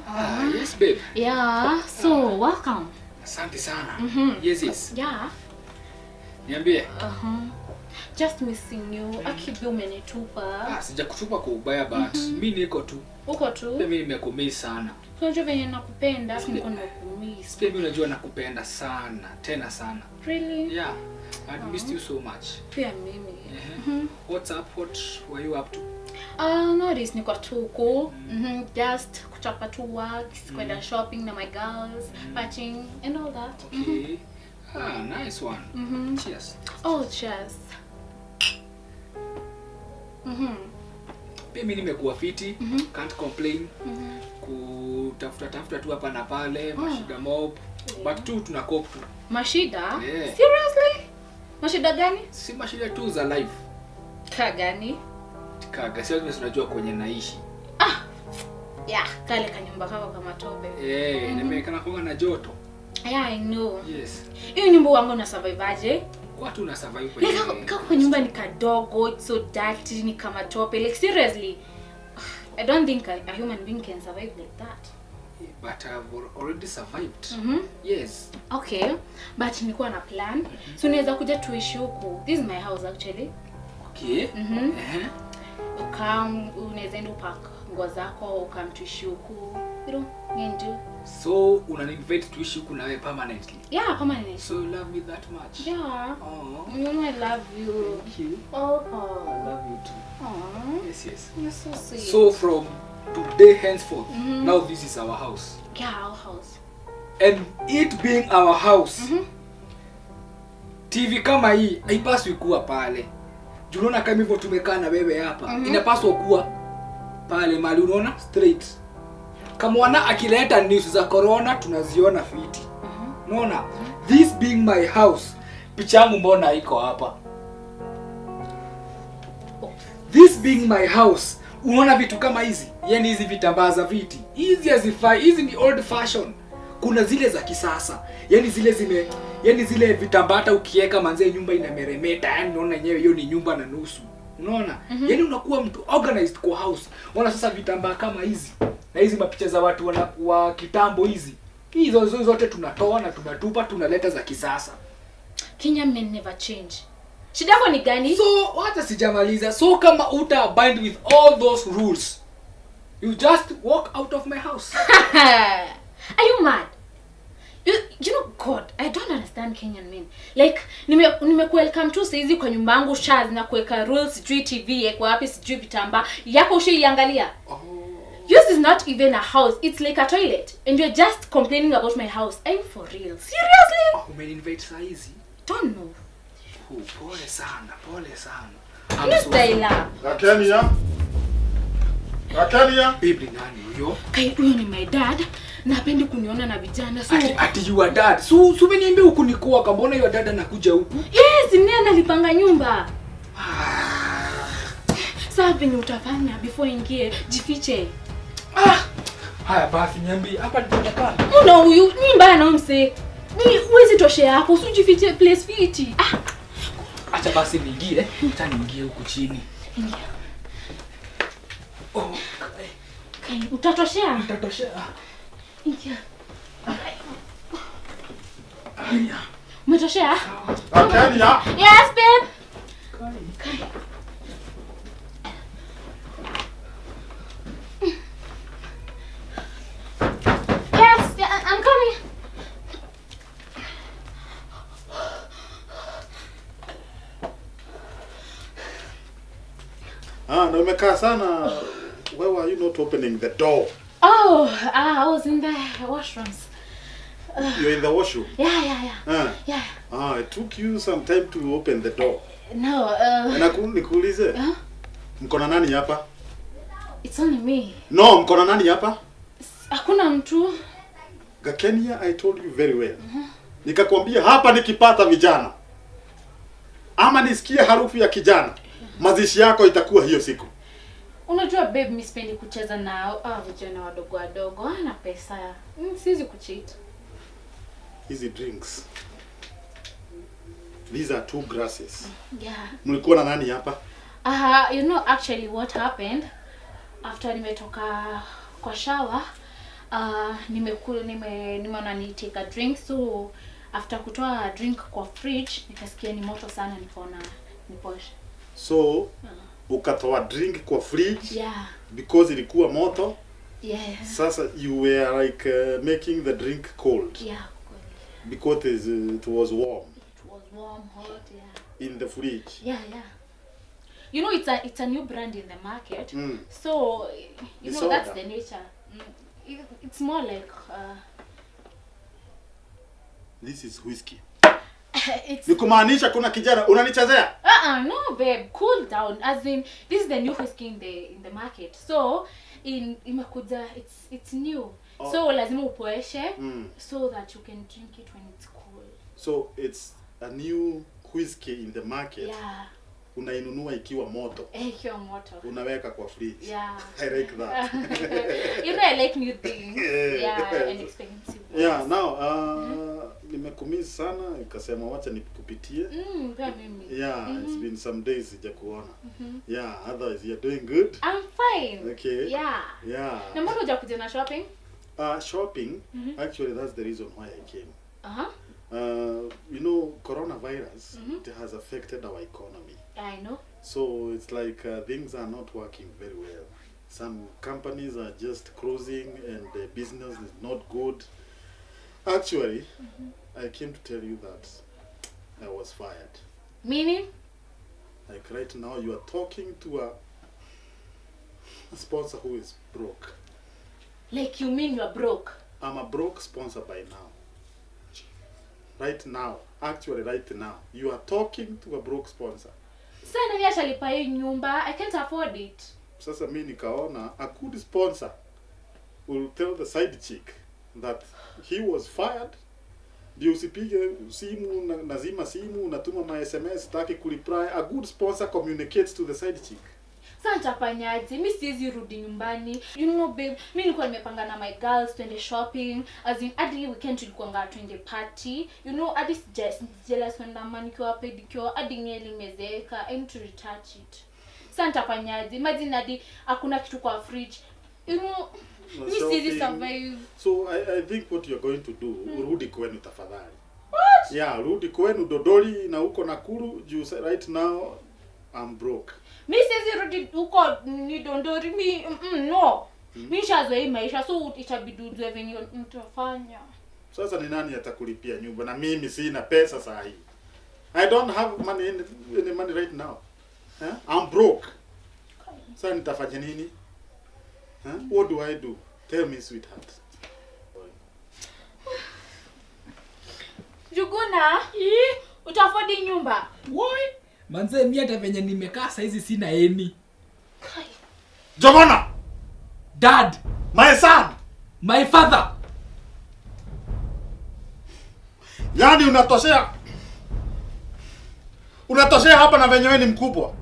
Ah, yes babe. Yeah, so welcome. Asante sana. Yes, yes. Yeah. Niambie. Just missing you. Akibi umenitupa. Ah, sijakutupa kwa ubaya but mi niko tu. Uko tu. Pia mi nimekumiss sana. Unajua venye nakupenda, afu niko nimekumiss. Pia mi unajua nakupenda sana, tena sana. Really? Yeah. I missed you so much. Pia mimi. What's up? What were you up to? Notice niko tu huku. Just kuchapa tu works, kwenda shopping na my girls, partying and all that. Okay. Ah, nice one. Cheers. Oh, cheers. Pia mi nimekuwa fiti, can't complain. Kutafuta tafuta tu hapa na pale, mashida mob. But tu tuna cope tu. Mashida? Yeah. Seriously? Mashida gani? Si mashida tu za life. Ka gani? Kaga, sio mimi unajua kwenye naishi. Yeah, kale kanyumba kako kama tope. Eh, inaonekana kuwa na joto. Yeah, I know. Yes. Hiyo nyumba wangu na survive aje? Kwa tu una survive kwenye. Like kako nyumba ni kadogo, it's so dirty, ni kama tope. Like seriously. I don't think a human being can survive like that. But I've already survived. Yes. Okay, but nilikuwa na plan. So niweza kuja tuishi huku. This is my house actually. Okay. Ukam unaweza enda upack nguo zako ukamtuishi huku. You know, ndio. So unani-invite tuishi huku na wewe permanently? Yeah, permanently. So you love me that much? Yeah. Oh. You know I love you. Thank you. Oh. I love you too. Oh. Yes, yes. You're so sweet. So from today henceforth, now this is our house. Yeah, our house. And it being our house, TV kama hii haipaswi kuwa pale. Unaona kama hivyo tumekaa na wewe hapa. Inapaswa kuwa pale mali, unaona straight. Kama wana akileta news za corona tunaziona fiti. Unaona? This being my house, picha yangu mbona iko hapa? This being my house, unaona vitu kama hizi? Yaani hizi vitambaa za viti. Hizi hazifai, hizi ni old fashion. Kuna zile za kisasa. Yaani zile zime, yaani zile vitambaa hata ukiweka manzee nyumba inameremeta. Yaani unaona yenyewe hiyo ni nyumba na nusu. Unaona? Yaani unakuwa mtu organized kwa house. Unaona sasa vitambaa kama hizi na hizi mapicha za watu wa kitambo hizi. Hizo zote tunatoa na tunatupa, tunaleta za kisasa. Kenya men never change. Shida yako ni gani? So wacha sijamaliza. So kama uta bind with all those rules, you just walk out of my house. Are you mad? You know, God, I don't understand Kenyan men. Like, nimekuwelcome tu saizi kwa nyumba yangu shaz na kuweka rules, sijui TV yako wapi, sijui vitambaa yako ushaiangalia. Oh. Yours is not even a house, it's like a toilet. And you're just complaining about my house. Are you for real? Seriously? Oh, umeninvite saizi? Don't know. Oh, pole sana, pole sana. I'm so sorry. Gakenia? Gakenia? Baby, nani huyo? Kai, huyo ni my dad. Napendi kuniona na vijana. So ati you are dad. So umeniambia huku ni kwa mbona your dad anakuja huku? Yes, ndiye analipanga nyumba. Sasa venye utafanya before ingie, jifiche. Haya basi niambie hapa nitakaa. Una huyu ni mbaya na mse. Ni uwezi toshea hapo, usijifiche place fiti. Acha basi niingie, acha niingie huku chini. Ingia. Oh. Kai, utatoshea? Nitatoshea. Ingia. Haya. Umetoshea? Gakenia? Yes, babe. Kai. Yes, I'm coming. Ah, na umekaa sana. Why were you not opening the door? Oh, I was in the washrooms. You're in the washroom? Yeah. Yeah. Ah, it took you some time to open the door. No, Na nikuulize? Mko na nani hapa? It's only me. No, mko na nani hapa? Hakuna mtu. Gakenia, I told you very well. Nikakwambia hapa nikipata vijana ama nisikie harufu ya kijana, mazishi yako itakuwa hiyo siku. Unajua babe, mimi sipendi kucheza na vijana wadogo wadogo, ana pesa. Siwezi kucheat. Hizi drinks. These are two grasses. Yeah. Mlikuwa na nani hapa? You know actually what happened after nimetoka kwa shower, Nimeona ni take a drink, so after kutoa drink kwa fridge nikasikia ni moto sana, nikaona niposhe. So ukatoa drink kwa fridge Yeah. because ilikuwa moto. Yes. Sasa you were like making the drink cold Yeah, kweli. because it was warm It was warm, hot, yeah. in the fridge. Yeah. You know, it's a new brand in the market. So you It's know, that's soda. The nature. It's more like This is whiskey. It's Ni kumaanisha kuna kijana unanichezea? Uh-uh, no babe, cool down. As in, this is the new whiskey in the market. So in imekuja, it's new. Oh. So lazima upoeshe so that you can drink it when it's cool. So it's a new whiskey in the market. Yeah. Unainunua ikiwa moto. Eh, ikiwa moto. Unaweka kwa fridge. Yeah. I like that. You know I like new things. Yeah. Yeah, and expensive ones. Yeah, now nimekumiss sana, nikasema wacha nikupitie. Pia mimi. Yeah, it's been some days sijakuona. Yeah, otherwise you're doing good. I'm fine. Okay. Yeah. Yeah. Na mbona hujakuja na shopping? Shopping, actually that's the reason why I came. You know, coronavirus, it has affected our economy. I know. So it's like things are not working very well. Some companies are just closing and the business is not good. Actually, I came to tell you that I was fired. Meaning? Like right now, you are talking to a sponsor who is broke. Like you mean you're broke? I'm a broke sponsor by now. Right now, actually right now, you are talking to a broke sponsor. Sasa nani atalipa hii nyumba? I can't afford it. Sasa mi nikaona a good sponsor will tell the side chick that he was fired, ndio usipige simu na, nazima simu, unatuma ma SMS, taki kureply. A good sponsor communicates to the side chick. Sasa nitafanyaje? Mi siwezi rudi nyumbani. You know babe, mi nilikuwa nimepanga na my girls twende shopping. As in hadi hii weekend tulikuwanga twende party. You know, hadi jealous kwenda manicure, pedicure, hadi nywele imezeeka. I need to retouch it. Sasa nitafanyaje? Imagine hadi hakuna kitu kwa fridge. You know, mi siwezi Shopping. Survive. So I think what you're going to do, urudi kwenu tafadhali. What? Yeah, rudi kwenu Dodoli na huko Nakuru juu right now I'm broke. Mi siwezi rudi huko ni Dondori mi no. Mi nishazoea hii maisha, so itabidi ujue venye mtafanya. Sasa ni nani atakulipia nyumba na mimi sina pesa saa hii? I don't have money, any money right now. Huh? I'm broke. Sasa nitafanya nini? Huh? What do I do? Tell me, sweetheart. Juguna, utaafford nyumba? Woi, manze mi hata venye nimekaa saizi sina any. Kai. Jogona, Dad, my son. My father. Yaani unatoshea. Unatoshea hapa na venye wewe ni mkubwa.